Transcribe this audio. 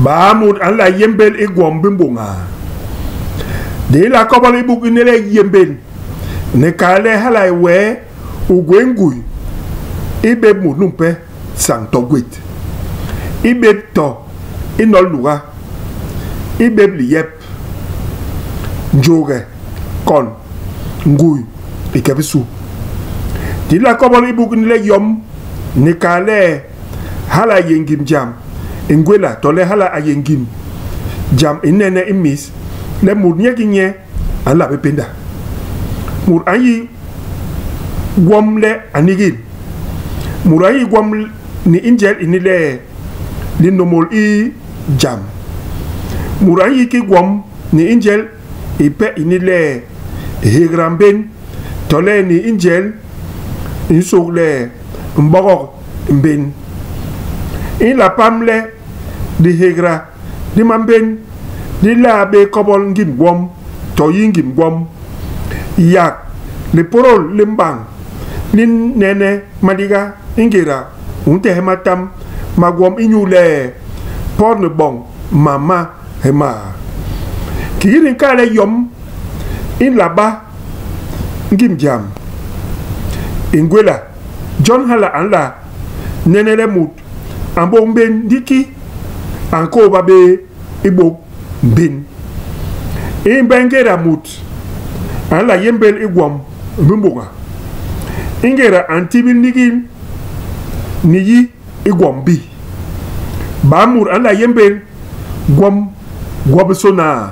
Baa mut a nla yémbél i gwom bi mbôña? Di nla kobol i buk ini le yémbél ni kal le hala wee u gwé ngui i bép mut numpe sañ to gwét, i bép to i nol nuga, i bép liyep, njôghe, kon, ngui i ke bisu. Di nla kobol i buk ini le yom ni kal le hala a yé ngim jam i ngwéla tole hala a yé ngim jam i nene i mis le mut nye ki nye a nla bé pénda. Mut a nyi gwom le a nigil. Mut a nyi gwom ni i njel ini le linômôl i jam. Mut a nyi ki gwom ni i njel ipe ini le hégda mbén tole ni i njel i nsôk le mbogog mbén. I nla pam le dihégda di mambén di nla bé kobol ngim gwom to yi ngim gwom. Yak lipôdôl li mbañ li nene maliga ingéda u ntehe matam ma gwom inyule pot ni boñ mam ma hima. Kiki di nkal le yom i nla ba ngim jam i ngwéla, jon hala a nla nene le mut a mbôk mbén ndi ki a nkôôba bé i bôk mbén. Imbe ngéda mut a nla yémbél i gwom bi mbôga? I ngéda a ntibil nigil ni yi i gwom bi. Baa mut a nla yémbél gwom gwobisôna?